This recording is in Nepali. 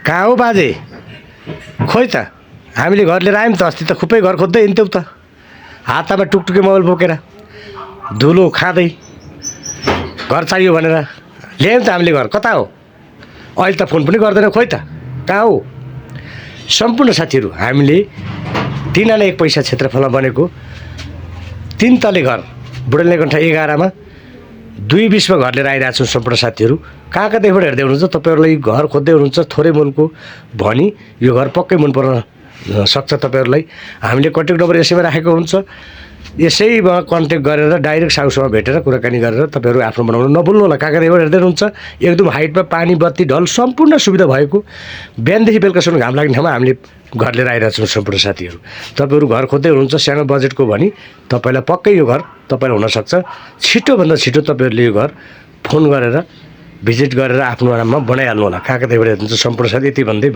कहाँ हो बाजे? खोइ त हामीले घर लिएर आयौँ त अस्ति त खुबै घर खोज्दै हिँड्थ्यौ त हातमा टुकटुके मोबाइल बोकेर धुलो खाँदै घर चाहियो भनेर ल्यायौँ त हामीले घर। कता हो अहिले त फोन पनि गर्दैन खोइ त कहाँ हो? सम्पूर्ण साथीहरू हामीले 3 आना 1 पैसा क्षेत्रफलमा बनेको 3 तले घर बुढालेकण्ठा 11 मा 220 मा घर लिएर आइरहेको छौँ। सम्पूर्ण साथीहरू कहाँ कतैबाट हेर्दै हुनुहुन्छ तपाईँहरूलाई घर खोज्दै हुनुहुन्छ थोरै मूलको भनी यो घर पक्कै मन पर्न सक्छ तपाईँहरूलाई। हामीले कन्ट्याक्ट नम्बर यसैमा राखेको हुन्छ, यसैमा कन्ट्याक्ट गरेर डाइरेक्ट साउसँग भेटेर कुराकानी गरेर तपाईँहरू आफ्नो बनाउनु नभुल्नु होला। कहाँ कतैबाट हेर्दै हुनुहुन्छ एकदम हाइटमा पानी बत्ती ढल सम्पूर्ण सुविधा भएको बिहानदेखि बेलुकासम्म घाम लाग्ने ठाउँमा हामीले घर लिएर आइरहेको छौँ। सम्पूर्ण साथीहरू तपाईँहरू घर खोज्दै हुनुहुन्छ सानो बजेटको भनी तपाईँलाई पक्कै यो घर तपाईँलाई हुनसक्छ। छिटोभन्दा छिटो तपाईँहरूले यो घर फोन गरेर भिजिट गरेर आफ्नो नाममा बनाइहाल्नु होला। कहाँ कतैबाट हेर्नुहुन्छ सम्पूर्ण साथी यति भन्दै